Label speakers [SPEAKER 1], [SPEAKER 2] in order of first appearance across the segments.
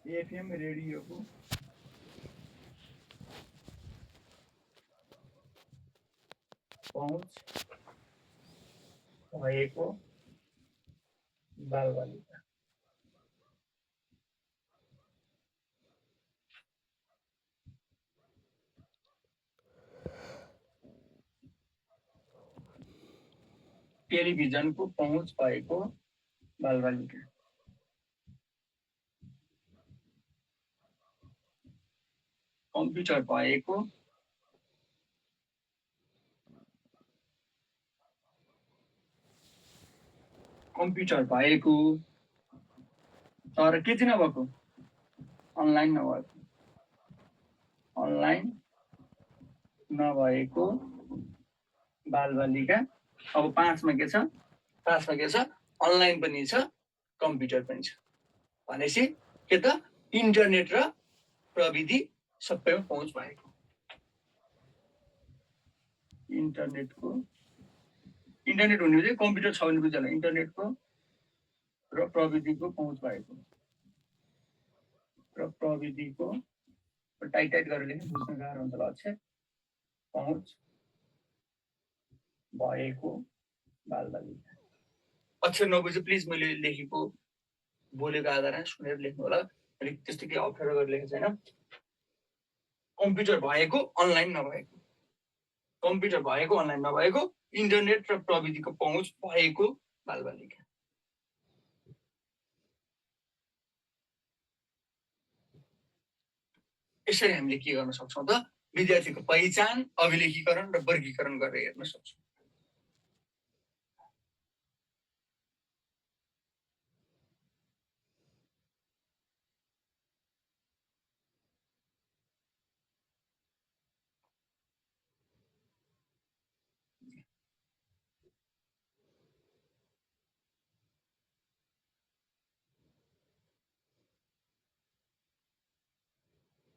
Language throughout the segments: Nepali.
[SPEAKER 1] एफएम रेडियोको पहुँच भएको बालबालिका। टेलिभिजनको पहुँच भएको बालबालिका। कम्प्युटर भएको तर के चाहिँ नभएको, अनलाइन नभएको बालबालिका। अब 5 मा के छ, अनलाइन पनि छ, कम्प्युटर पनि छ भनेपछि के त इन्टरनेट र प्रविधि सबैमा पहुँच भएको। इन्टरनेट हुने चाहिँ कम्प्युटर छ भने बुझ्छ होला, इन्टरनेटको र प्रविधिको पहुँच भएको र प्रविधिको टाइट गरेर लेख्नु बुझ्न गाह्रो हुन्छ ल। अक्षर पहुँच भएको बालबालिका। अक्षर नबुझे प्लिज मैले लेखेको बोलेको आधारमा सुनेर लेख्नु होला, अलिक त्यस्तो केही अप्ठ्यारो गरेर लेखेको छैन। कम्प्युटर भएको अनलाइन नभएको इन्टरनेट र प्रविधिको पहुँच भएको बालबालिका। यसरी हामीले के गर्न सक्छौँ त, विद्यार्थीको पहिचान, अभिलेखीकरण र वर्गीकरण गरेर हेर्न सक्छौँ।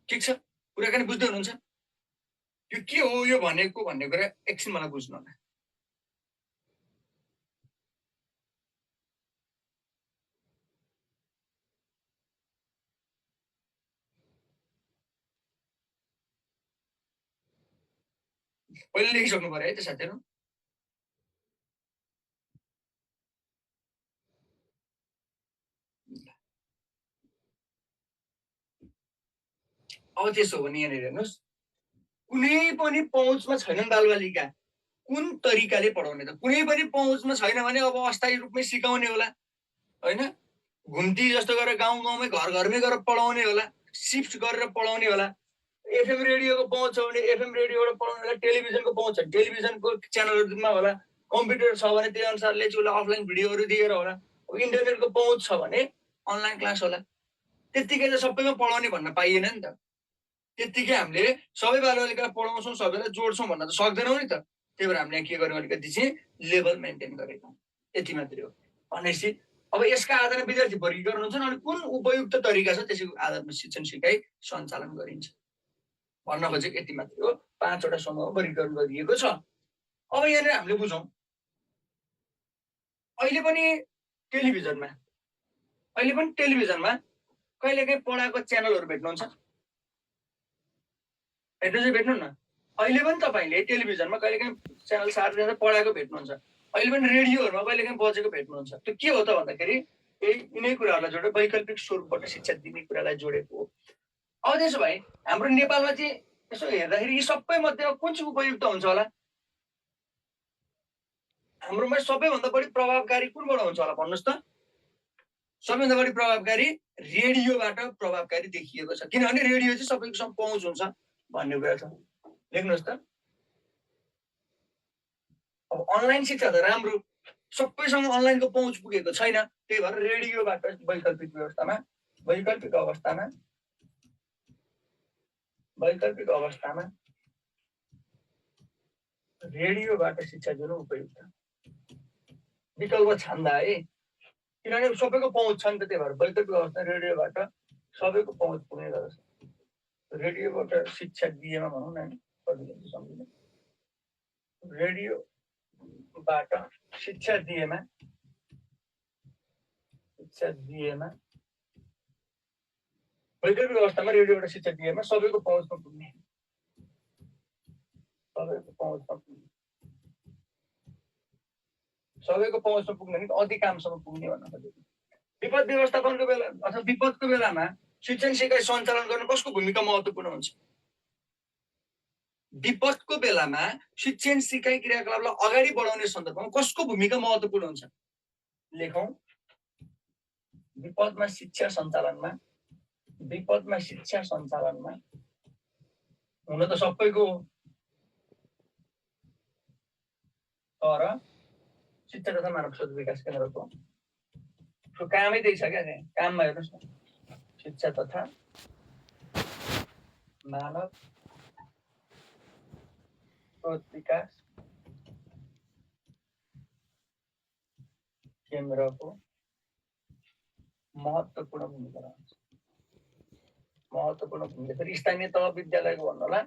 [SPEAKER 1] ठिक छ, कुराकानी बुझ्दै हुनुहुन्छ? यो के हो यो भनेको भन्ने कुरा एकछिन मलाई बुझ्नु होला। पहिले लेखिसक्नु पर्यो है त साथीहरू। अब त्यसो हो भने यहाँनिर हेर्नुहोस्, कुनै पनि पहुँचमा छैनन् बालबालिका, कुन तरिकाले पढाउने त? कुनै पनि पहुँचमा छैन भने अब अस्थायी रूपमै सिकाउने होला होइन, घुम्ती जस्तो गरेर गाउँ गाउँमै घर घरमै गरेर पढाउने होला, सिफ्ट गरेर पढाउने होला। एफएम रेडियोको पहुँच छ भने एफएम रेडियोबाट पढाउने होला, टेलिभिजनको पहुँच छ टेलिभिजनको च्यानलहरूमा होला, कम्प्युटर छ भने त्यही अनुसारले चाहिँ उसलाई अफलाइन भिडियोहरू दिएर होला, इन्टरनेटको पहुँच छ भने अनलाइन क्लास होला। त्यत्तिकै त सबैमा पढाउने भन्न पाइएन नि त। त्यत्तिकै हामीले सबै बालबालिकालाई पढाउँछौँ, सबैलाई जोड्छौँ भन्न त सक्दैनौँ नि त। त्यही भएर हामीले के गर्यौँ, अलिकति चाहिँ लेभल मेन्टेन गरेको, यति मात्रै हो। भनेपछि अब यसका आधारमा विद्यार्थी वर्गीकरण हुन्छन्, अनि कुन उपयुक्त तरिका छ त्यसको आधारमा शिक्षण सिकाइ सञ्चालन गरिन्छ भन्न खोजेको यति मात्रै हो। 5वटा समूहमा वर्गीकरण गरिएको छ। अब यहाँनिर हामीले बुझौँ, अहिले पनि टेलिभिजनमा कहिलेकाहीँ पढाएको च्यानलहरू भेट्नुहुन्छ, भेट्नु न। अहिले पनि तपाईँले टेलिभिजनमा कहिलेकाहीँ च्यानल 7 पढाएको भेट्नुहुन्छ, अहिले पनि रेडियोहरूमा कहिलेकाहीँ बजेको भेट्नुहुन्छ। त्यो के हो त भन्दाखेरि यिनै कुराहरूलाई जोडेर वैकल्पिक स्वरूपबाट शिक्षा दिने कुरालाई जोडेको हो। अब त्यसो भए हाम्रो नेपालमा चाहिँ यसो हेर्दाखेरि यी सबै मध्येमा कुन चाहिँ उपयुक्त हुन्छ होला? हाम्रोमा सबैभन्दा बढी प्रभावकारी कुनबाट हुन्छ होला भन्नुहोस् त? सबैभन्दा बढी प्रभावकारी रेडियोबाट प्रभावकारी देखिएको छ, किनभने रेडियो चाहिँ सबैकोसँग पहुँच हुन्छ भन्ने कुरा छ। लेख्नुहोस् त। अब अनलाइन शिक्षा त राम्रो, सबैसँग अनलाइनको पहुँच पुगेको छैन, त्यही भएर रेडियोबाट वैकल्पिक अवस्थामा रेडियोबाट शिक्षा दिनु उपयुक्त विकल्प छान्दा है, किनभने सबैको पहुँच छ नि त। त्यही भएर वैकल्पिक अवस्था रेडियोबाट सबैको पहुँच पुग्ने गर्दछ। रेडियोबाट शिक्षा दिएमा भनौँ न, सम्झिनु, रेडियोबाट शिक्षा दिएमा वैकल्पिक व्यवस्थामा रेडियो एउटा शिक्षा दिएमा सबैको पहुँचमा पुग्ने नि अति कामसम्म पुग्ने भन्न खोजेको। विपद व्यवस्थापनको बेला अथवा विपदको बेलामा शिक्षण सिकाइ सञ्चालन गर्न कसको भूमिका महत्त्वपूर्ण हुन्छ? विपदको बेलामा शिक्षण सिकाइ क्रियाकलापलाई अगाडि बढाउने सन्दर्भमा कसको भूमिका महत्त्वपूर्ण हुन्छ? लेखौँ। विपदमा शिक्षा सञ्चालनमा हुन त सबैको हो, तर शिक्षा तथा मानव स्रोत विकास केन्द्रको कामै त्यही छ क्या। काममा हेर्नुहोस् न, शिक्षा तथा मानव स्रोत विकास केन्द्रको महत्त्वपूर्ण भूमिका रहन्छ। फेरि स्थानीय तह विद्यालयको भन्नु होला,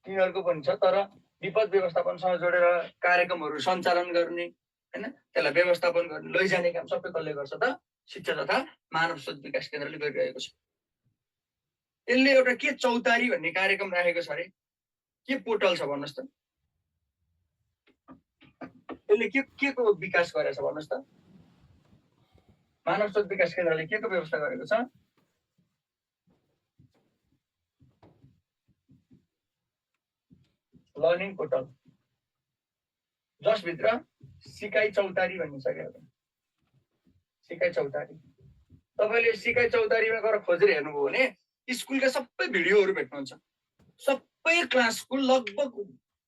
[SPEAKER 1] तिनीहरूको पनि छ, तर विपद व्यवस्थापनसँग जोडेर कार्यक्रमहरू सञ्चालन गर्ने हैन, त्यसलाई व्यवस्थापन गर्ने लैजाने काम सबै कसले गर्छ त? शिक्षा तथा मानव स्रोत विकास केन्द्रले गरिरहेको छ। यसले एउटा के चौतारी भन्ने कार्यक्रम राखेको छ अरे, के पोर्टल छ भन्नुहोस् त? यसले के को विकास गरेछ भन्नुहोस् त? मानव स्रोत विकास केन्द्रले के को व्यवस्था गरेको छ? लर्निङ पोर्टल, जसभित्र सिकाइ चौतारी भन्ने छ क्या। सिकाइ चौतारी तपाईँले सिकाइ चौतारीमा गएर खोजेर हेर्नुभयो भने स्कुलका सबै भिडियोहरू भेट्नुहुन्छ। सबै क्लासको लगभग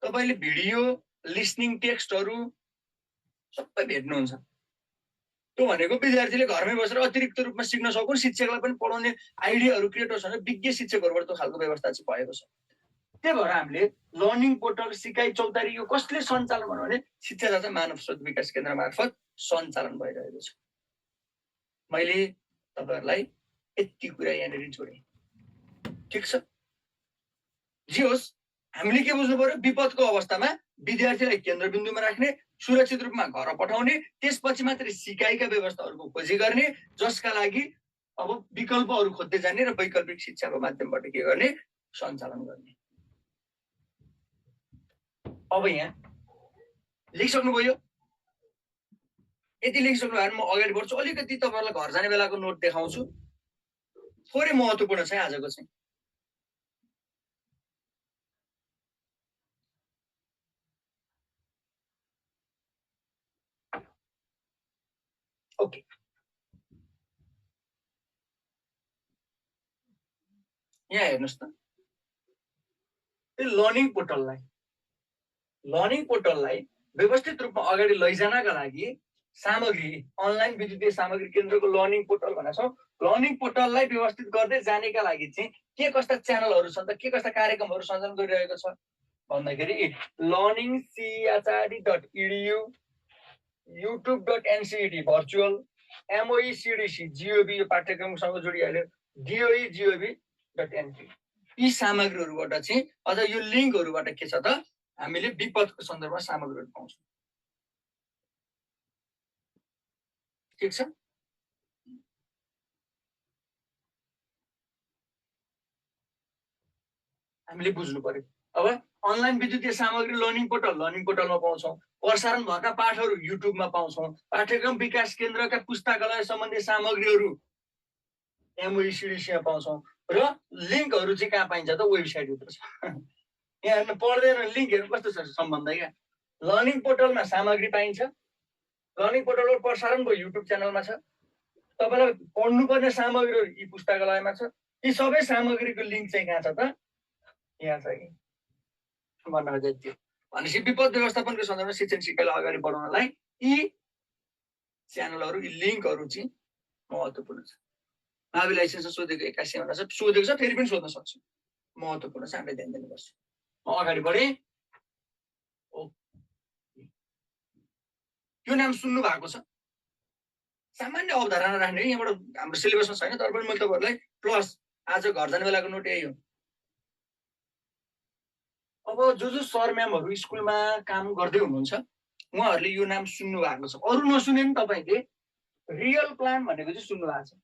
[SPEAKER 1] तपाईँले भिडियो, लिसनिङ टेक्स्टहरू सबै भेट्नुहुन्छ। त्यो भनेको विद्यार्थीले घरमै बसेर अतिरिक्त रूपमा सिक्न सकुन्, शिक्षकलाई पनि पढाउने आइडियाहरू क्रिएट होस् भनेर विज्ञ शिक्षकहरूबाट त्यो खालको व्यवस्था चाहिँ भएको छ। त्यही भएर हामीले लर्निङ पोर्टल, सिकाइ चौतारी यो कसले सञ्चालन भन्यो भने शिक्षा तथा मानव स्रोत विकास केन्द्र मार्फत सञ्चालन भइरहेको छ। मैले तपाईँहरूलाई यति कुरा यहाँनिर जोडेँ, ठिक छ? जे होस्, हामीले के बुझ्नु पर्यो? विपदको अवस्थामा विद्यार्थीलाई केन्द्रबिन्दुमा राख्ने, सुरक्षित रूपमा घर पठाउने, त्यसपछि मात्रै सिकाइका व्यवस्थाहरूको खोजी गर्ने, जसका लागि अब विकल्पहरू खोज्दै जाने र वैकल्पिक शिक्षाको माध्यमबाट के गर्ने? सञ्चालन गर्ने। अब यहाँ लेखिसक्नुभयो? यति लेखिसक्नु भयो भने म अगाडि बढ्छु। अलिकति तपाईँहरूलाई घर जाने बेलाको नोट देखाउँछु, थोरै महत्त्वपूर्ण छ आजको चाहिँ। ओके, यहाँ हेर्नुहोस् त, लर्निङ पोर्टललाई व्यवस्थित रूपमा अगाडि लैजानका लागि सामग्री, अनलाइन विद्युतीय सामग्री केन्द्रको लर्निङ पोर्टल भनेको छौँ। लर्निङ पोर्टललाई व्यवस्थित गर्दै जानेका लागि चाहिँ के कस्ता च्यानलहरू छन् त, के कस्ता कार्यक्रमहरू सञ्चालन गरिरहेको छ भन्दाखेरि learningchrd.edu, youtube.ncet virtual, MOECDC GOV यो पाठ्यक्रमसँग जोडिहाल्यो, DOE.gov.np, यी सामग्रीहरूबाट चाहिँ अझ यो लिङ्कहरूबाट के छ त, हामीले विपदको सन्दर्भमा सामग्रीहरू पाउँछौँ। ठिक छ? हामीले बुझ्नु पर्यो। अब अनलाइन विद्युतीय सामग्री लर्निङ पोर्टलमा पाउँछौँ। प्रसारण भएका पाठहरू युट्युबमा पाउँछौँ। पाठ्यक्रम विकास केन्द्रका पुस्तकालय सम्बन्धी सामग्रीहरू MOECDCमा पाउँछौँ। र लिङ्कहरू चाहिँ कहाँ पाइन्छ त? वेबसाइटभित्र छ। यहाँ हेर्नु पढ्दैन, लिङ्कहरू कस्तो छ सम्बन्ध क्या? लर्निङ पोर्टलमा सामग्री पाइन्छ, लर्निङ पोर्टलबाट प्रसारणको युट्युब च्यानलमा छ, तपाईँलाई पढ्नुपर्ने सामग्रीहरू यी पुस्तकालयमा छ। यी सबै सामग्रीको लिङ्क चाहिँ कहाँ छ त? यहाँ छ कि भन्न खोजेको थियो। भनेपछि विपद व्यवस्थापनको सन्दर्भमा शिक्षण सिकाइलाई अगाडि बढाउनलाई यी च्यानलहरू, यी लिङ्कहरू चाहिँ महत्त्वपूर्ण छ। मावि लाइसेन्समा सोधेको 81 भन्दा छ, सोधेको छ, फेरि पनि सोध्न सक्छु। महत्त्वपूर्ण छ, हामीले ध्यान दिनुपर्छ। म अगाडि बढेँ। यो नाम सुन्नु भएको छ? सामान्य अवधारणा राख्ने, यहाँबाट हाम्रो सिलेबसमा छैन, तर पनि मैले तपाईँहरूलाई प्लस आज घर जाने बेलाको नोट यही हो। अब जो सर म्यामहरू स्कुलमा काम गर्दै हुनुहुन्छ उहाँहरूले यो नाम सुन्नु भएको छ। अरू नसुने पनि तपाईँले रियल प्लान भनेको चाहिँ सुन्नु भएको छ।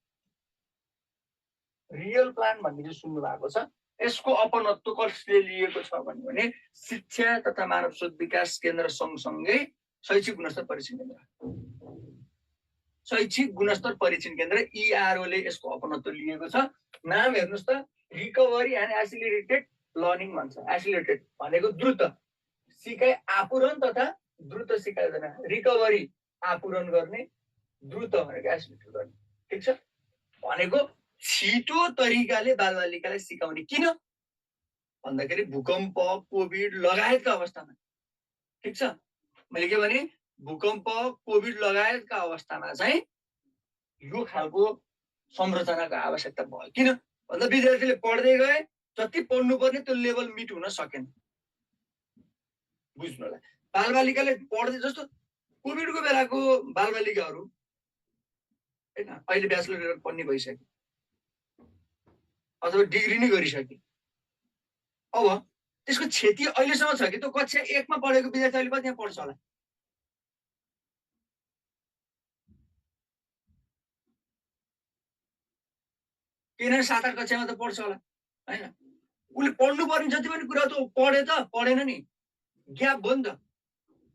[SPEAKER 1] रियल प्लान भन्ने चाहिँ सुन्नु भएको छ। यसको अपनत्व कसले लिएको छ भने शिक्षा तथा मानव स्रोत विकास केन्द्र सँगसँगै शैक्षिक गुणस्तर परीक्षण केन्द्र, शैक्षिक गुणस्तर परीक्षण केन्द्र ERO ले यसको अपनत्व लिएको छ। नाम हेर्नुहोस् त, रिकभरी एन्ड एसिलिरेटेड लर्निङ भन्छ। एसिलिरेटेड भनेको द्रुत सिकाइ आपूरण तथा द्रुत सिकाइ योजना। रिकभरी आपूरण गर्ने, द्रुत भनेको एसिलिरेटेड गर्ने। ठिक छ, भनेको छिटो तरिकाले बालबालिकालाई सिकाउने। किन भन्दाखेरि भूकम्प, कोभिड लगायतका अवस्थामा, ठिक छ, मैले के भने भूकम्प, कोभिड लगायतका अवस्थामा चाहिँ यो खालको संरचनाको आवश्यकता भयो। किन भन्दा विद्यार्थीले पढ्दै गए, जति पढ्नुपर्ने त्यो लेभल मिट हुन सकेन। बुझ्नुलाई बालबालिकाले पढ्दै, जस्तो कोभिडको बेलाको बालबालिकाहरू हैन अहिले ब्याचलर पढ्ने भइसक्यो अथवा डिग्री नै गरिसके। अब त्यसको क्षति अहिलेसम्म छ कि त्यो कक्षा 1 मा पढेको विद्यार्थी अहिले कतिमा पढ्छ होला? किन 7-8 कक्षामा त पढ्छ होला हैन? उसले पढ्नुपर्ने जति पनि कुरा त पढे त पढेन नि, ग्याप भयो नि त।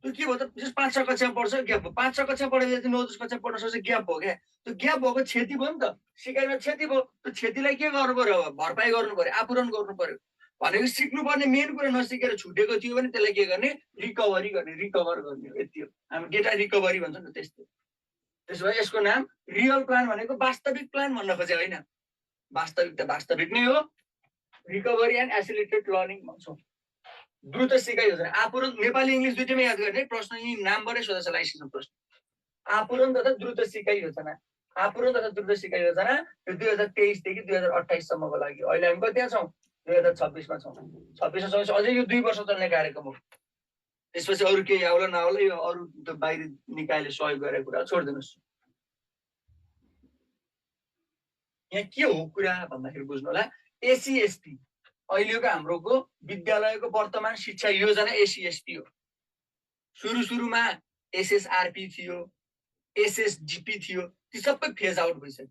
[SPEAKER 1] त्यो के भयो त, 5-6 कक्षामा पढ्छ, ग्याप भयो। 5-6 कक्षा पढेपछि 9-10 कक्षा पढ्न सक्छ, ग्याप भयो क्या। त्यो ग्याप भएको क्षति भयो नि त, सिकाइमा क्षति भयो। त्यो क्षतिलाई के गर्नु पर्यो? अब भरपाई गर्नु पर्यो, आपूरण गर्नु पर्यो। भनेको सिक्नुपर्ने मेन कुरा नसिकेर छुटेको थियो भने त्यसलाई के गर्ने? रिकभरी गर्ने, रिकभर गर्ने हो। यति हो, हामी डेटा रिकभरी भन्छ नि त, त्यस्तो। त्यसो भए यसको नाम रियल प्लान भनेको वास्तविक प्लान भन्न खोजे होइन, वास्तविक त वास्तविक नै हो। रिकभरी एन्ड एसिलिरेटेड लर्निङ भन्छौँ। द्रुत सिकाइ योजना, आपूरण, नेपाली इङ्ग्लिस दुईटैमा याद गर्ने। प्रश्न यी नामबाटै सोध्छ लाइसेन्सको प्रश्न। आपूरण तथा द्रुत सिकाइ योजना, आपूरण तथा द्रुत सिकाइ योजना यो 2023 देखि 2028 सम्मको लागि। अहिले हामी कतिमा छौँ? 2026 मा छौँ। 26 मा छौँ, अझै यो 2 वर्ष चल्ने कार्यक्रम हो। त्यसपछि अरू केही आउला नआउला यो अरू त्यो बाहिरी निकायले सहयोग गरेको कुरा छोडिदिनुहोस्। यहाँ के हो कुरा भन्दाखेरि बुझ्नु होला, एसीएसटी अहिलेको हाम्रोको विद्यालयको वर्तमान शिक्षा योजना एसीएसटी हो। सुरुमा एसएसआरपी थियो, एसएसडीपी थियो, ती सबै फेज आउट भइसक्यो।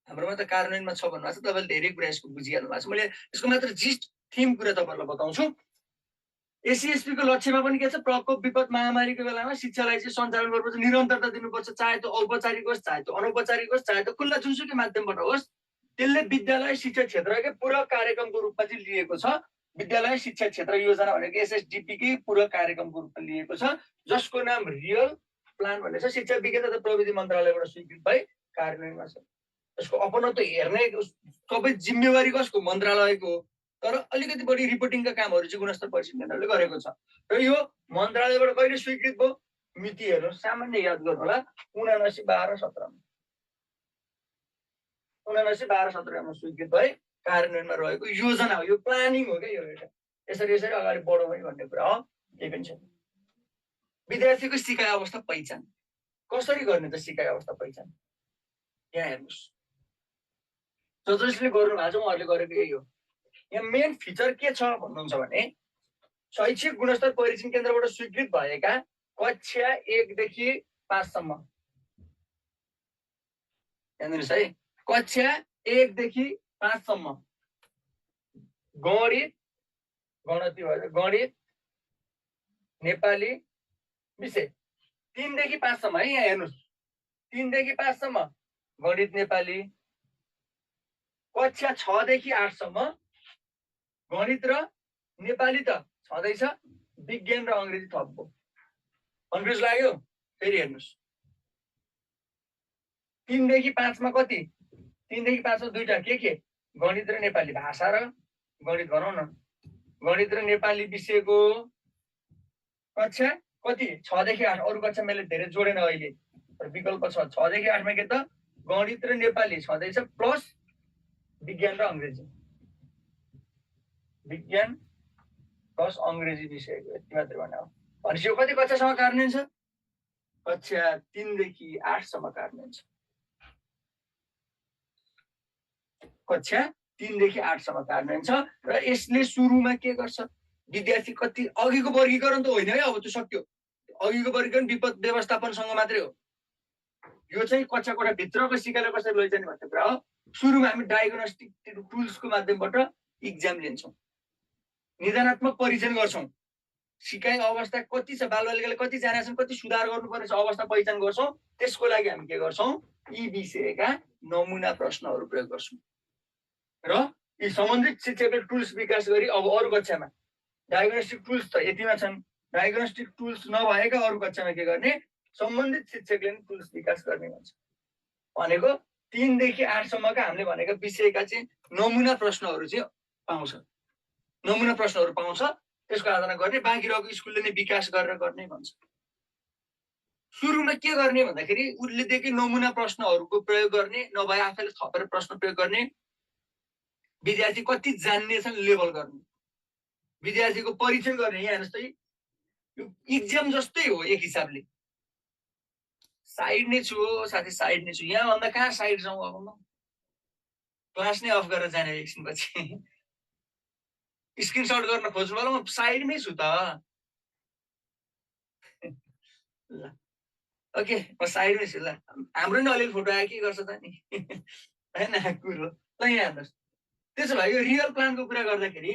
[SPEAKER 1] हाम्रोमा त कार्यान्वयनमा छ भन्नुभएको छ, तपाईँले धेरै कुरा यसको बुझिहाल्नु भएको छ। मैले यसको मात्र जिस्ट थिम कुरा तपाईँहरूलाई बताउँछु। एसीएसपी को लक्ष्यमा पनि के छ? प्रकोप, विपद, महामारीको बेलामा शिक्षालाई चाहिँ सञ्चालन गर्नुपर्छ, निरन्तरता दिनुपर्छ, चाहे त्यो औपचारिक होस्, चाहे त्यो अनौपचारिक होस्, चाहे त्यो खुल्ला जुनसुकै माध्यमबाट होस्। त्यसले विद्यालय शिक्षा क्षेत्रकै पूरक कार्यक्रमको रूपमा चाहिँ लिएको छ। विद्यालय शिक्षा क्षेत्र योजना भनेको एसएसडीपी कै पूरक कार्यक्रमको रूपमा लिएको छ, जसको नाम रियल प्लान भन्ने छ। शिक्षा विज्ञान तथा प्रविधि मन्त्रालयबाट स्वीकृत भई कार्यान्वयनमा छ। यसको अपनत्व हेर्ने सबै जिम्मेवारी कसको? मन्त्रालयको हो। तर अलिकति बढी रिपोर्टिङका कामहरू चाहिँ गुणस्तर परीक्षण केन्द्रले गरेको छ। र यो मन्त्रालयबाट कहिले स्वीकृत भयो? मितिहरू सामान्य याद गर्नु होला, 79-12-17 मा 79-12-17 मा स्वीकृत भए कार्यान्वयनमा रहेको योजना हो। यो प्लानिङ हो क्या, यो एउटा यसरी अगाडि बढौँ है भन्ने कुरा हो, केही पनि छैन। विद्यार्थीको सिकाइ अवस्था पहिचान कसरी गर्ने त? सिकाइ अवस्था पहिचान यहाँ हेर्नुहोस्, जसले गर्नु भएको छ उहाँहरूले गरेको यही हो। यहाँ मेन फिचर के छ भन्नुहुन्छ भने शैक्षिक गुणस्तर परीक्षण केन्द्रबाट स्वीकृत भएका कक्षा 1 देखि 5 सम्म, हेर्नुहोस् है, कक्षा 1 देखि 5 सम्म गणित, नेपाली विषय 3 देखि 5 सम्म है। यहाँ हेर्नुहोस्, 3 देखि 5 सम्म गणित, नेपाली। कक्षा 6 देखि 8 सम्म गणित र नेपाली त छँदैछ, विज्ञान र अङ्ग्रेजी थप्पो। कन्फ्युज लाग्यो? फेरि हेर्नुहोस्, 3 देखि 5 मा कति? 3 देखि 5 मा दुईटा के? गणित र नेपाली। भाषा र गणित भनौँ न, गणित र नेपाली विषयको कक्षा कति? 6 देखि 8। अरू कक्षा मैले धेरै जोडेन अहिले, विकल्प छ। 6 देखि 8 मा के त? गणित र नेपाली छँदैछ, प्लस विज्ञान र अङ्ग्रेजी। विज्ञान प्लस अङ्ग्रेजी विषयको यति मात्रै भने हो। भनेपछि यो कति कक्षासम्म कार्यान्वयन छ? कक्षा 3 देखि 8 सम्म कार्यान्वयन छ। कक्षा 3 देखि 8 सम्म कार्यान्वयन छ। र यसले सुरुमा के गर्छ? विद्यार्थी कति अघिको वर्गीकरण त होइन है, अब त्यो सक्यो। अघिको वर्गीकरण विपद व्यवस्थापनसँग मात्रै हो। यो चाहिँ कक्षा कोठा भित्रको सिकाइलाई कसरी लैजाने भन्ने कुरा हो। सुरुमा हामी डायग्नोस्टिक टुल्सको माध्यमबाट इक्जाम लिन्छौँ, निदानात्मक परीक्षण गर्छौँ, सिकाइ अवस्था कति छ, बालबालिकाले कति जानेका छन्, कति सुधार गर्नुपर्ने छ अवस्था पहिचान गर्छौँ। त्यसको लागि हामी के गर्छौँ, यी विषयका नमुना प्रश्नहरू प्रयोग गर्छौँ र यी सम्बन्धित शिक्षकले टुल्स विकास गरी अब अरू कक्षामा डायग्नोस्टिक टुल्स त यतिमा छन्, डायग्नोस्टिक टुल्स नभएका अरू कक्षामा के गर्ने, सम्बन्धित शिक्षकले टुल्स विकास गर्ने भन्छ। भनेको 3 देखि 8 सम्मका हामीले भनेका विषयका चाहिँ नमुना प्रश्नहरू चाहिँ पाउँछ, नमुना प्रश्नहरू पाउँछ, त्यसको आधारमा गर्ने, बाँकी रहेको स्कुलले नै विकास गरेर गर्ने भन्छ। सुरुमा के गर्ने भन्दाखेरि उसले दिएकै नमुना प्रश्नहरूको प्रयोग गर्ने, नभए आफैले थपेर प्रश्न प्रयोग गर्ने, विद्यार्थी कति जान्ने छन् लेभल गर्ने, विद्यार्थीको परीक्षण गर्ने। यहाँ जस्तै इक्जाम जस्तै हो एक हिसाबले। साइड नै छु हो साथी, साइड नै छु, यहाँ भन्दा कहाँ साइड जाउँ, अब म क्लास नै अफ गरेर जाने एकछिनपछि स्क्रिनसट गर्न खोज्नु होला, म साइडमै छु त। ल ओके, म साइडमै छु। ल हाम्रो नि अलिअलि फोटो आयो, के गर्छ त नि होइन कुरो। ल यहाँ हेर्नुहोस्, त्यसो भए यो रियल प्लानको कुरा गर्दाखेरि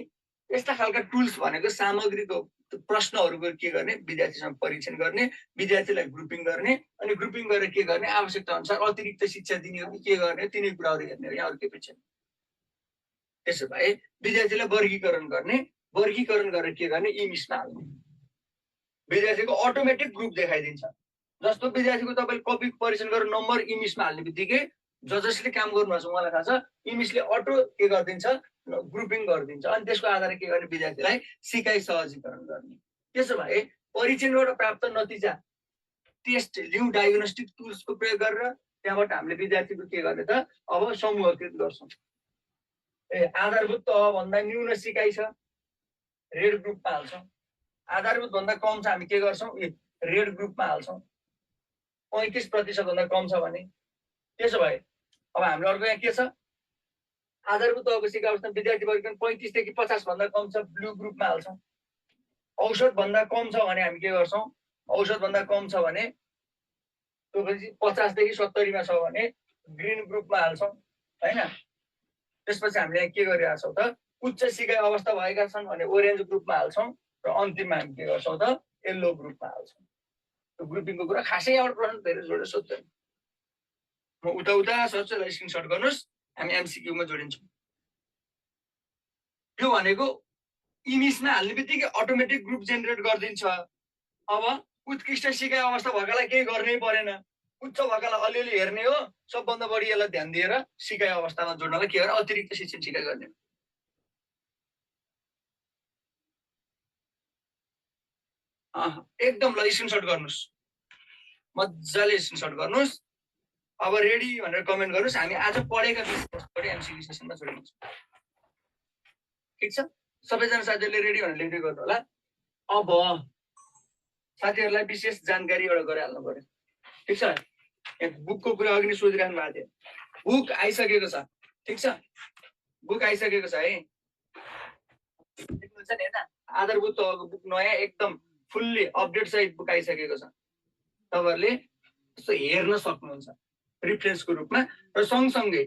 [SPEAKER 1] यस्ता खालका टुल्स भनेको सामग्रीको प्रश्नहरूको के गर्ने, विद्यार्थीसँग परीक्षण गर्ने, विद्यार्थीलाई ग्रुपिङ गर्ने, अनि ग्रुपिङ गरेर के गर्ने, आवश्यकता अनुसार अतिरिक्त शिक्षा दिने हो कि के गर्ने, तिनै कुराहरू हेर्ने हो, यहाँ अरू केही पनि छैन। त्यसो भए विद्यार्थीलाई वर्गीकरण गर्ने, वर्गीकरण गरेर के गर्ने, इमिसमा हाल्ने, विद्यार्थीको अटोमेटिक ग्रुप देखाइदिन्छ। जस्तो विद्यार्थीको तपाईँले कपी परीक्षण गरेर नम्बर इमिसमा हाल्ने बित्तिकै जसले काम गर्नुभएको छ उहाँलाई थाहा छ, इमिसले अटो के गरिदिन्छ, ग्रुपिङ गरिदिन्छ, अनि त्यसको आधारमा के गर्ने, विद्यार्थीलाई सिकाइ सहजीकरण गर्ने। त्यसो भए परीक्षणबाट प्राप्त नतिजा टेस्ट लिउँ डायग्नोस्टिक टुल्सको प्रयोग गरेर, त्यहाँबाट हामीले विद्यार्थीको के गर्ने त, अब समूहकृत गर्छौँ। आधारभूत तहभन्दा न्यून सिकाइ छ, रेड ग्रुपमा हाल्छौँ। आधारभूत भन्दा कम छ, हामी के गर्छौँ, रेड ग्रुपमा हाल्छौँ। 35% भन्दा कम छ भने। त्यसो भए अब हाम्रो अर्को यहाँ के छ, आधारभूत तहको सिकाइ अवस्थामा विद्यार्थी वर्गीकरण 35 देखि 50 भन्दा कम छ, ब्लू ग्रुपमा हाल्छौँ। औसत भन्दा कम छ भने हामी के गर्छौँ, औसत भन्दा कम छ भने त्यो 50 देखि 70 मा छ भने ग्रीन ग्रुपमा हाल्छौँ हैन। त्यसपछि हामीले के गरिरहेका छौँ त, उच्च सिकाइ अवस्था भएका छन् भने ओरेन्ज ग्रुपमा हाल्छौँ र अन्तिममा हामी के गर्छौँ त, येल्लो ग्रुपमा हाल्छौँ। त्यो ग्रुपिङको कुरा खासै एउटा प्रश्न धेरै जोडेर सोध्दैन, म उता उता सर्छु, स्क्रिनसट गर्नुहोस्, हामी एमसिक्यूमा जोडिन्छौँ। यो भनेको इमिसमा हाल्ने बित्तिकै अटोमेटिक ग्रुप जेनेरेट गरिदिन्छ। अब उत्कृष्ट सिकाइ अवस्था भएकालाई केही गर्नै परेन, उच्च भएकालाई अलिअलि हेर्ने हो, सबभन्दा बढी यसलाई ध्यान दिएर सिकाइ अवस्थामा जोड्नलाई के गर्ने, अतिरिक्त शिक्षण सिकाइ गर्ने। एकदम ल स्क्रिनसट गर्नुहोस्, मजाले स्क्रिनसट गर्नुहोस्। अब रेडी भनेर कमेन्ट गर्नुहोस्, हामी आज पढेका विषयवस्तुबाट एमसिक्यू सेसनमा जोडिन्छौँ। ठिक छ, सबैजना साथीहरूले रेडी भनेर लेख्दै गर्नु होला। अब साथीहरूलाई विशेष जानकारी एउटा गराइहाल्नु पर्यो। ठिक छ, बुकको कुरा अघि नै सोधिरहनु भएको थियो, बुक आइसकेको छ। ठिक छ, बुक आइसकेको छ है, देख्नुहुन्छ नि होइन, आधारभूत तहको बुक नयाँ एकदम फुल्ली अपडेट सहित बुक आइसकेको छ। तपाईँहरूले यसो हेर्न सक्नुहुन्छ रिफरेन्सको रूपमा। र सँगसँगै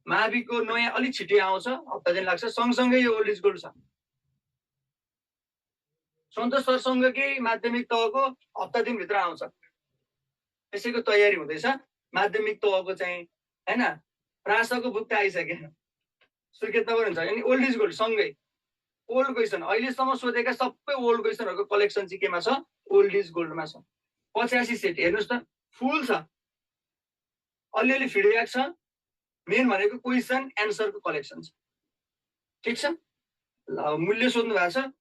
[SPEAKER 1] माविको नयाँ अलिक छिटै आउँछ, हप्ता दिन लाग्छ। सँगसँगै यो ओल्ड इज गोल्ड छ, सन्तोष सरसँगकै माध्यमिक तहको हप्ता दिनभित्र आउँछ, त्यसैको तयारी हुँदैछ। माध्यमिक तहको चाहिँ होइन, प्रासको बुक त आइसकेन, सुर्खेत नगर हुन्छ। अनि ओल्ड इज गोल्ड सँगै ओल्ड क्वेसन, अहिलेसम्म सोधेका सबै ओल्ड क्वेसनहरूको कलेक्सन चाहिँ केमा छ, ओल्ड इज गोल्डमा छ। 85 सेट हेर्नुहोस् त, फुल छ, अलिअलि फिडब्याक छ, मेन भनेको क्वेसन एन्सरको कलेक्सन छ। ठिक छ, मूल्य सोध्नु भएको छ,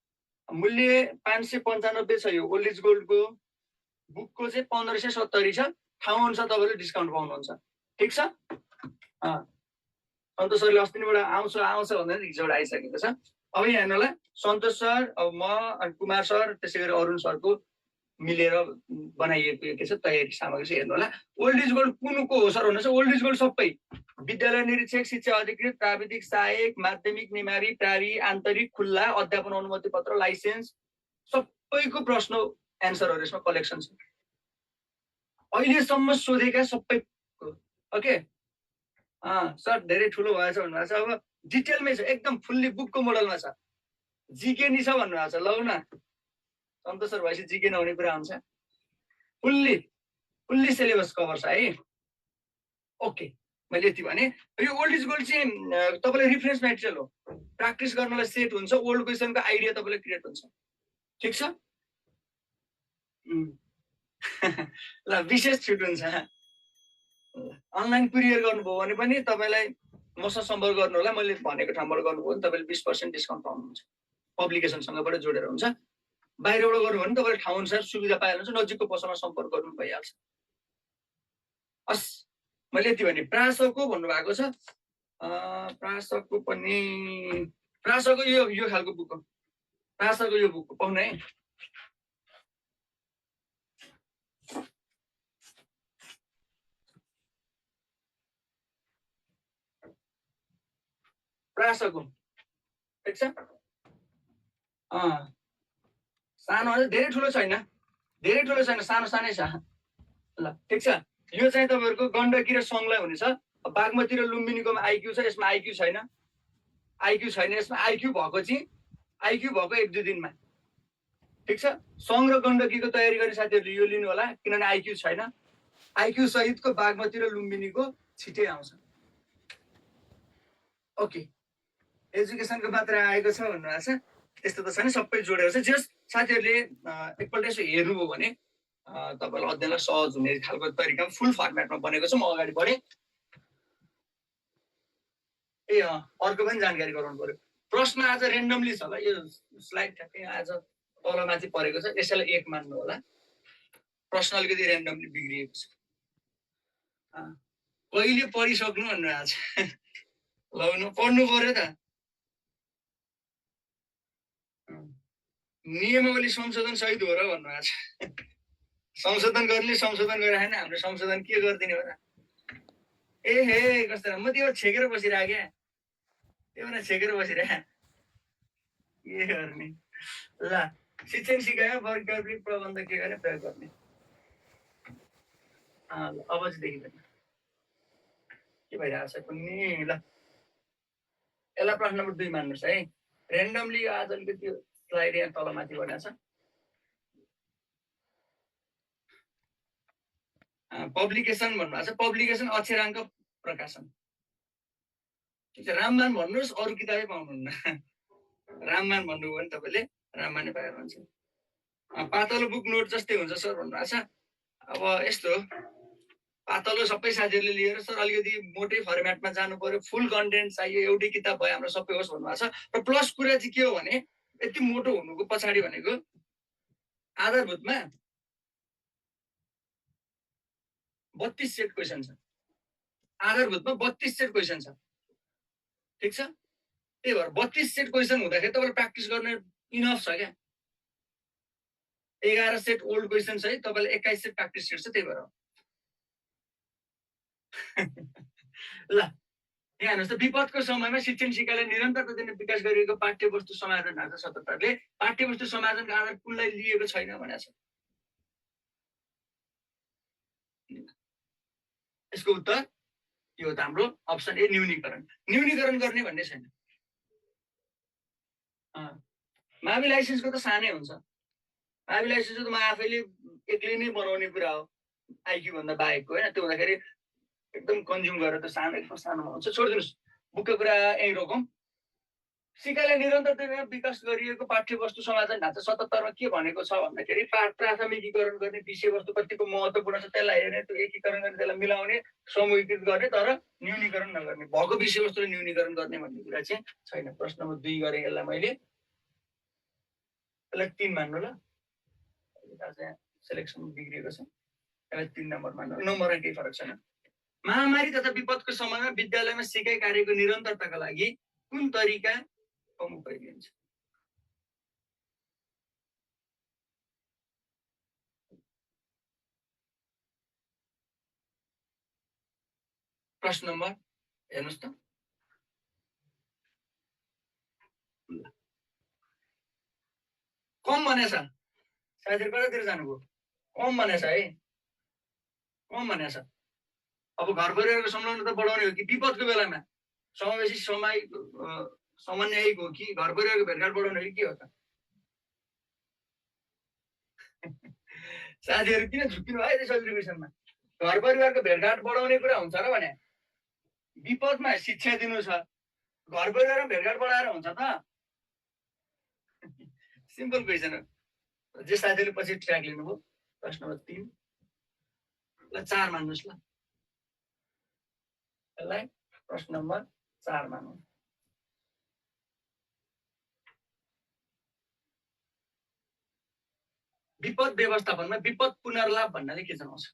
[SPEAKER 1] मूल्य 595 छ यो ओल्ड इज गोल्डको बुकको चाहिँ 1570 छ। ठाउँ अनुसार तपाईँले डिस्काउन्ट पाउनुहुन्छ। ठिक छ, सन्तोष सरले अस्तिबाट आउँछ भन्दा हिजोबाट आइसकेको छ। अब यहाँ हेर्नु होला, सन्तोष सर, अब म, कुमार सर, त्यसै गरी अरुण सरको मिलेर बनाइएको के छ तयारी सामग्री चाहिँ हेर्नु होला। ओल्ड इज गोल्ड कुनको हो सर भन्नुहोस्, ओल्ड इज गोल्ड सबै विद्यालय निरीक्षक, शिक्षा अधिकृत, प्राविधिक सहायक, माध्यमिक निमारी, प्रावि, आन्तरिक, खुल्ला, अध्यापन अनुमति पत्र, लाइसेन्स, सबैको प्रश्न एन्सरहरू यसमा कलेक्सन छ, अहिलेसम्म सोधेका सबै। ओके, सर धेरै ठुलो भएछ भन्नुभएको छ। अब डिटेलमै छ, एकदम फुल्ली बुकको मोडलमा छ। जिके नि छ भन्नुभएको छ। लौ न, सन्तोष सर भएपछि जिके नहुने कुरा हुन्छ। फुल्ली सिलेबस कभर छ है। ओके, मैले यति भने। यो ओल्ड इज गोल्ड चाहिँ तपाईँलाई रिफरेन्स मेटेरियल हो, प्र्याक्टिस गर्नलाई सेट हुन्छ, ओल्ड क्वेसनको आइडिया तपाईँलाई क्रिएट हुन्छ। ठिक छ। ल, विशेष छुट हुन्छ। अनलाइन कुरियर गर्नुभयो भने पनि तपाईँलाई मसँग सम्पर्क गर्नु होला। मैले भनेको ठाउँबाट गर्नुभयो भने तपाईँले 20% डिस्काउन्ट पाउनुहुन्छ। पब्लिकेसनसँगबाट जोडेर हुन्छ। बाहिरबाट गर्नु भने तपाईँले ठाउँ अनुसार सुविधा पाइहाल्नुहुन्छ। नजिकको पसलमा सम्पर्क गर्नु भइहाल्छ। हस्, मैले यति भने। प्रासको भन्नुभएको छ। प्रासको पनि, प्रासको यो खालको बुक हो। प्रासको यो बुक पाउनु है। प्रासको ठिक छ। सानो धेरै ठुलो छैन, धेरै ठुलो छैन, सानो सानै छ। ल ठिक छ। यो चाहिँ तपाईँहरूको गण्डकी र सङ्घलाई हुनेछ। बागमती र लुम्बिनीकोमा आइक्यू छ, यसमा आइक्यू छैन। आइक्यू छैन यसमा। आइक्यू भएको चाहिँ आइक्यू भएको 1-2 दिनमा। ठिक छ। सङ्घ र गण्डकीको तयारी गर्ने साथीहरूले यो लिनु होला, किनभने आइक्यू छैन। आइक्यू सहितको बागमती र लुम्बिनीको छिटै आउँछ। ओके, एजुकेसनको मात्रा आएको छ भन्नुभएको छ। त्यस्तो त छैन, सबै जोडेर छ। जस साथीहरूले एकपल्ट यसो हेर्नुभयो भने तपाईँलाई अध्ययनलाई सहज हुने खालको तरिकामा फुल फर्मेटमा बनेको छ। म अगाडि बढेँ। अर्को पनि जानकारी गराउनु पर्यो। प्रश्न आज रेन्डमली छ होला। यो स्लाइड ठ्याक्कै आज तलमाथि परेको छ, यसैलाई 1 मान्नु होला। प्रश्न अलिकति रेन्डमली बिग्रिएको छ। कहिले पढिसक्नु भन्नुभएको छ। ल, पढ्नु पर्यो त। नियमावली संशोधन सहित हो र भन्नुभएको छ। संशोधन गर्ने संशोधन गरेर होइन, हाम्रो संशोधन के गरिदिने हो र। हे कस्तो, म त्यो छेकेर बसिरहेको क्या, त्यो भने छेकेर बसिरहे के गर्ने। ल, शिक्षण सिकायो, वैकल्पिक प्रबन्ध के गर्ने, प्रयोग गर्ने। अब चाहिँ देखिँदैन के भइरहेको छ कुनै। ल, यसलाई प्रश्न नम्बर 2 मान्नुहोस् है। रेन्डमली आज अलिकति स्लाइड यहाँ तलमाथि बढेको छ। पब्लिकेसन भन्नुभएको छ। पब्लिकेसन अक्षराङ्क प्रकाशन। ठिक छ। राममान भन्नुहोस्, अरू किताबै पाउनुहुन्न। राममान भन्नुभयो भने तपाईँले राममानै पाएर हुन्छ। पातलो बुक नोट जस्तै हुन्छ सर भन्नुभएको छ। अब यस्तो पातलो सबै साथीहरूले लिएर सर अलिकति मोटै फर्मेटमा जानु पर्यो, फुल कन्टेन्ट चाहियो, एउटै किताब भयो हाम्रो सबै होस् भन्नुभएको छ। र प्लस कुरा चाहिँ के हो भने यति मोटो हुनुको पछाडि भनेको आधारभूतमा 32 सेट क्वेसन छ। आधारभूतमा 32 सेट क्वेसन छ। ठिक छ। त्यही भएर 32 सेट क्वेसन हुँदाखेरि तपाईँले प्र्याक्टिस गर्ने इनफ छ क्या। 11 सेट ओल्ड क्वेसन छ है, तपाईँले 21 सेट प्र्याक्टिस सेट छ। त्यही भएर ल, यहाँ हेर्नुहोस् त। विपदको समयमा शिक्षण सिकाइलाई निरन्तरता दिने विकास गरिएको पाठ्यवस्तु समायोजन ढाँचा 77ले पाठ्यवस्तु समायोजनको आधार कुनलाई लिएको छैन भनेको छ। यसको उत्तर यो त हाम्रो अप्सन ए, न्यूनीकरण। न्यूनीकरण गर्ने भन्ने छैन। मावि लाइसेन्सको त सानै हुन्छ। मावि लाइसेन्स त म आफैले एक्लै नै बनाउने कुरा हो, आइक्यू भन्दा बाहेकको होइन। त्यो हुँदाखेरि एकदम कन्ज्युम गरेर त सानो, एकदम सानोमा हुन्छ। छोडिदिनुहोस्, बुकको कुरा यहीँ रोकौँ। सिकाइलाई निरन्तरता विकास गरिएको पाठ्यवस्तु समायोजन ढाँचा 77मा के भनेको छ भन्दाखेरि प्राथमिकीकरण गर्ने, विषयवस्तु कतिको महत्त्वपूर्ण छ त्यसलाई हेर्ने, त्यो एकीकरण गर्ने, त्यसलाई मिलाउने, समूहीकृत गर्ने, तर न्यूनीकरण नगर्ने। भएको विषयवस्तुले न्यूनीकरण गर्ने भन्ने कुरा चाहिँ छैन। प्रश्न नम्बर 2 गरेँ यसलाई मैले। यसलाई 3 मान्नु ल। सेलेक्सन बिग्रिएको छ, यसलाई 3 नम्बर मान्नु। नम्बरमा केही फरक छैन। महामारी तथा विपदको समयमा विद्यालयमा सिकाइ कार्यको निरन्तरताका लागि कुन तरिका उपयोगी हुन्छ। प्रश्न नम्बर हेर्नुहोस् त। कम भनेछ साथीहरू, कतातिर जानुभयो? कम भनेछ है, कम भनेछ। अब घर परिवारको संलग्नता बढाउने हो कि विपदको बेलामा समावेशी समन्वयिक हो कि घर परिवारको भेटघाट बढाउने हो कि के हो त? साथीहरू किन झुक्किनु भयो त्यस अब्जर्भेसनमा? घर परिवारको भेटघाट बढाउने कुरा हुन्छ र भने विपदमा शिक्षा दिनु छ, घर परिवारमा भेटघाट बढाएर हुन्छ त? सिम्पल क्वेसन हो। जे साथीहरूले पछि ट्र्याक लिनुभयो प्रश्न नम्बर 3 ल 4 मान्नुहोस् ल। यसलाई प्रश्न नम्बर 4 मानौँ। विपद व्यवस्थापनमा विपद पुनर्लाभ भन्नाले के जनाउँछ?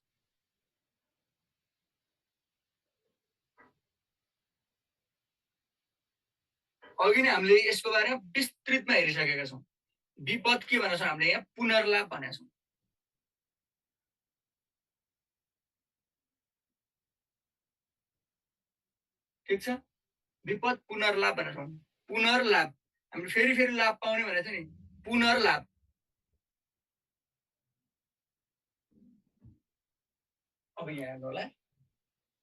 [SPEAKER 1] अघि नै हामीले यसको बारेमा विस्तृतमा हेरिसकेका छौँ। विपद के भनेको छ हामीले यहाँ पुनर्लाभ भनेका छौँ। ठिक छ, विपद पुनर्लाभ भनेको छौँ। पुनर्लाभ हामीले फेरि फेरि लाभ पाउने भनेको छ नि, पुनर्लाभ। अब यहाँ हेर्नु होला,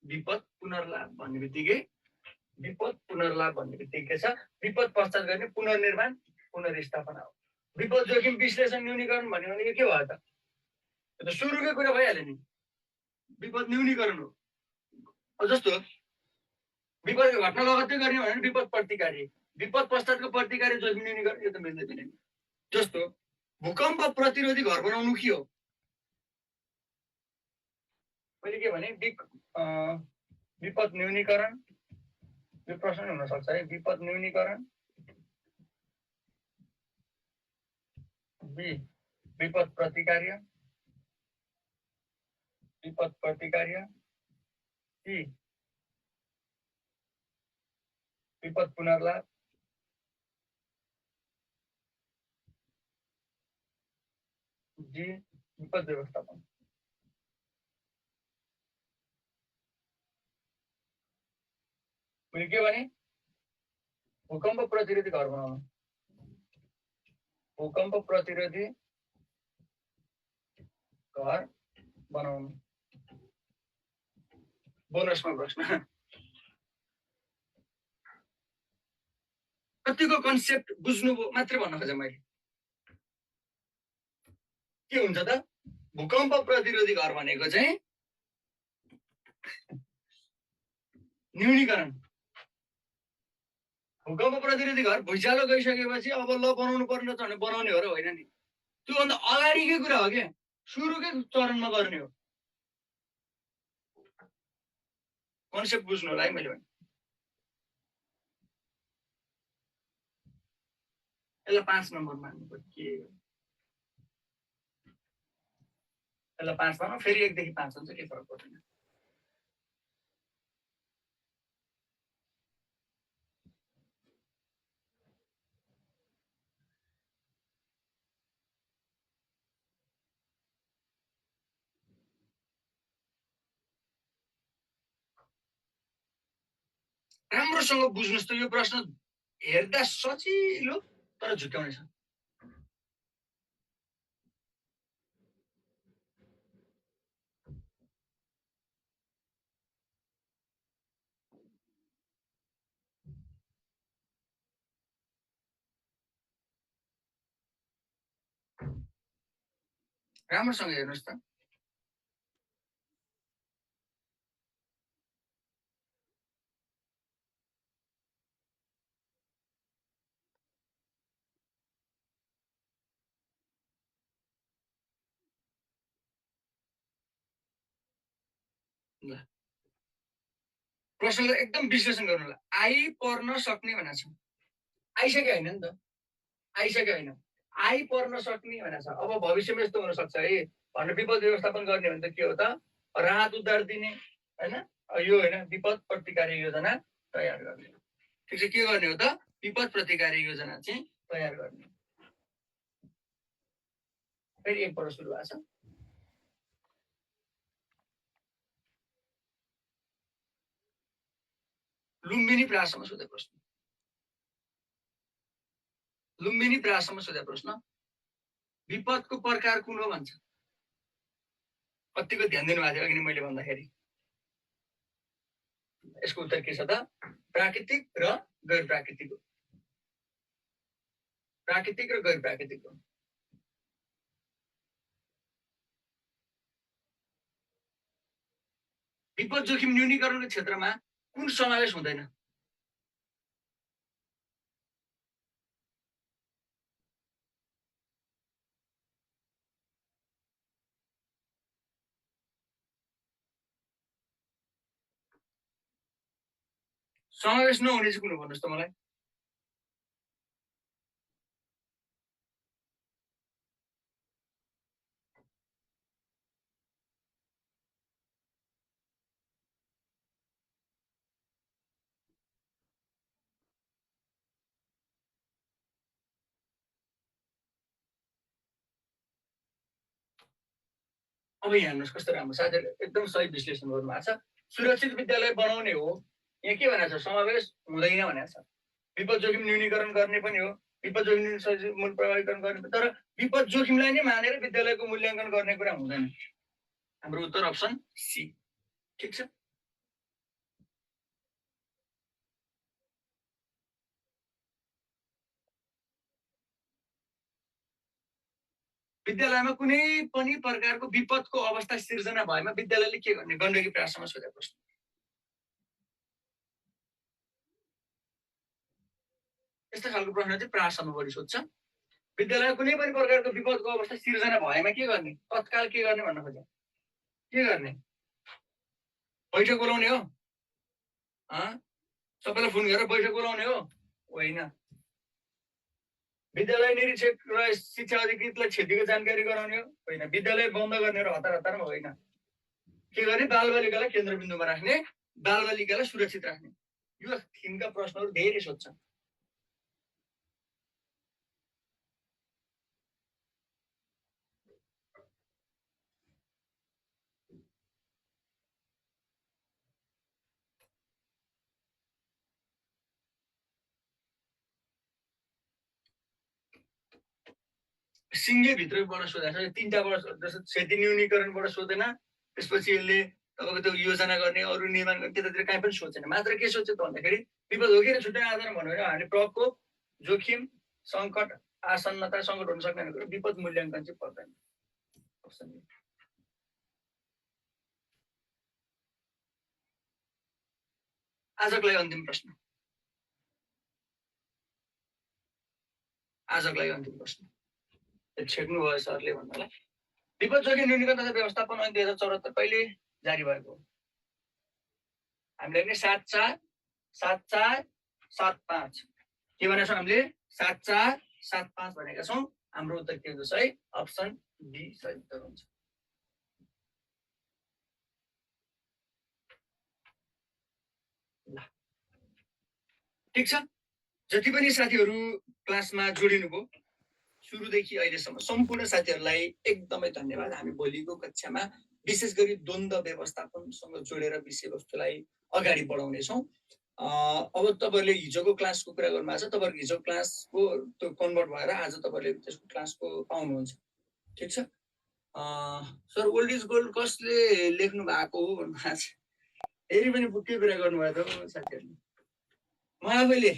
[SPEAKER 1] विपद पुनर्लाभ भन्ने बित्तिकै विपद पुनर्लाभ भन्ने बित्तिकै छ विपद पश्चात गर्ने पुनर्निर्माण पुनर्स्थापना हो। विपद जोखिम विश्लेषण न्यूनीकरण भन्ने भनेको के भयो त? सुरुकै कुरा भइहाल्यो नि, विपद न्यूनीकरण हो। जस्तो विपद घटना लगत्तै गर्ने भने विपद प्रतिकारी, विपद पश्चातको प्रतिकारी जोखिम न्यूनीकरण, यो त मिल्दै मिलेन। जस्तो भूकम्प प्रतिरोधी घर बनाउनु के हो? मैले के भने विपद न्यूनीकरण, यो प्रश्न हुन सक्छ है। विपद न्यूनीकरण, विपद प्रतिकार्य, विपद प्रतिकार्य, विपद पुनर्लाभ, विपद व्यवस्थापन। मैले के भने भूकम्प प्रतिरोधी घर बनाउनु, भूकम्प प्रतिरोधी घर बनाउनु। बोनसमा प्रश्न, कतिको कन्सेप्ट बुझ्नुभयो मात्रै भन्न खोजेँ मैले। के हुन्छ त? भूकम्प प्रतिरोधी घर भनेको चाहिँ न्यूनीकरण। भूकम्प प्रतिरोधी घर भुइँचालो गइसकेपछि अब ल बनाउनु पर्ने छ भने बनाउने हो र होइन नि, त्योभन्दा अगाडिकै कुरा हो क्या, सुरुकै चरणमा गर्ने हो। कन्सेप्ट बुझ्नु होला है मैले भने। यसलाई 5 नम्बर मान्नु पर्यो के? यसलाई 5 मानौँ, फेरि 1 देखि 5 हुन्छ, के फरक पर्दैन। राम्रोसँग बुझ्नुहोस् त, यो प्रश्न हेर्दा सजिलो तर झुक्याउने छ। राम्रोसँग हेर्नुहोस् त। ल प्रश्नलाई एकदम विश्लेषण गर्नु होला। आइपर्न सक्ने भनेको छ, आइसक्यो होइन नि त, आइसक्यो होइन, आइपर्न सक्ने भनेको छ। अब भविष्यमा यस्तो हुनसक्छ है भनेर विपद व्यवस्थापन गर्ने भने त के हो त? राहत उद्धार दिने होइन, यो होइन, विपद प्रतिकारी योजना तयार गर्ने। ठिक छ, के गर्ने हो त? विपद प्रतिकारी योजना चाहिँ तयार गर्ने। फेरि एकपल्ट सुरु भएको छ। लुम्बिनी प्रासमा सोधे प्रश्न, लुम्बिनी प्रासमा सोधे प्रश्न, विपदको प्रकार कुन हो भन्छ। कतिको ध्यान दिनुभएको थियो अघि मैले भन्दाखेरि? यसको उत्तर के छ त? प्राकृतिक र गैर प्राकृतिक हो। प्राकृतिक र गैर प्राकृतिक हो। विपद जोखिम न्यूनीकरणको क्षेत्रमा कुन समावेश हुँदैन? समावेश नहुने चाहिँ कुन हो भन्नुहोस् त मलाई? अब यहाँ हेर्नुहोस् कस्तो राम्रो साथीहरू एकदम सही विश्लेषण गर्नुभएको छ। सुरक्षित विद्यालय बनाउने हो, यहाँ के भनेको छ? समावेश हुँदैन भनेको छ। विपद जोखिम न्यूनीकरण गर्ने पनि हो, विपद जोखिम मूल प्रभावीकरण गर्ने, तर विपद जोखिमलाई नै मानेर विद्यालयको मूल्याङ्कन गर्ने कुरा हुँदैन। हाम्रो उत्तर अप्सन सी। ठिक छ। विद्यालयमा कुनै पनि प्रकारको विपदको अवस्था सिर्जना भएमा विद्यालयले के गर्ने? गण्डकी प्रयासमा सोधेको प्रश्न। यस्तो खालको प्रश्न चाहिँ प्रासम्म बढी सोध्छ। विद्यालयमा कुनै पनि प्रकारको विपदको अवस्था सिर्जना भएमा के गर्ने? तत्काल के गर्ने भन्न खोज्छ? के गर्ने? बैठक बोलाउने हो? सबैलाई फोन गरेर बैठक बोलाउने हो? होइन। विद्यालय निरीक्षक र शिक्षा अधिकृतलाई क्षतिको जानकारी गराउने हो? होइन। विद्यालय बन्द गर्ने र हतार हतारमा होइन। के गर्ने? बालबालिकालाई केन्द्रबिन्दुमा राख्ने, बालबालिकालाई सुरक्षित राख्ने। यो थिमका प्रश्नहरू धेरै सोध्छ। सिङ्गे भित्रबाट सोधेको छ। तीनटाबाट जस्तो क्षति न्यूनीकरणबाट सोधेन, त्यसपछि यसले तपाईँको त्यो योजना गर्ने, अरू निर्माण गर्ने, त्यतातिर कहीँ पनि सोचेन। मात्र के सोध्छ त भन्दाखेरि विपद हो कि छुट्टै आधारमा भन्यो भने हामीले प्रकोप, जोखिम, सङ्कट, आसन्नता, सङ्कट हुन सक्ने कुरो विपद मूल्याङ्कन चाहिँ पर्दैन। आजको लागि अन्तिम प्रश्न। आजको लागि अन्तिम प्रश्न छेक्नु भयो सरले भन्नलाई। विपद जोखिम न्यूनीकरण तथा व्यवस्थापन ऐन 2074 कहिले जारी भएको? हामीले 747475 के भनेको छौँ? हामीले 7475 भनेका छौँ। हाम्रो उत्तर के हुन्छ? है अप्सन डी सही उत्तर हुन्छ। ठिक छ। जति पनि साथीहरू क्लासमा जोडिनुभयो सुरुदेखि अहिलेसम्म सम्पूर्ण साथीहरूलाई एकदमै धन्यवाद। हामी भोलिको कक्षामा विशेष गरी द्वन्द्व व्यवस्थापनसँग जोडेर विषयवस्तुलाई अगाडि बढाउनेछौँ। अब तपाईँहरूले हिजोको क्लासको कुरा गर्नुभएको छ। तपाईँहरूको हिजो क्लासको त्यो कन्भर्ट भएर आज तपाईँहरूले त्यसको क्लासको पाउनुहुन्छ। ठिक छ। सर ओल्ड इज गोल्ड कसले लेख्नु भएको हो भन्नुभएको छ। फेरि पनि बुकै कुरा गर्नुभएको थियो साथीहरूले। म आफैले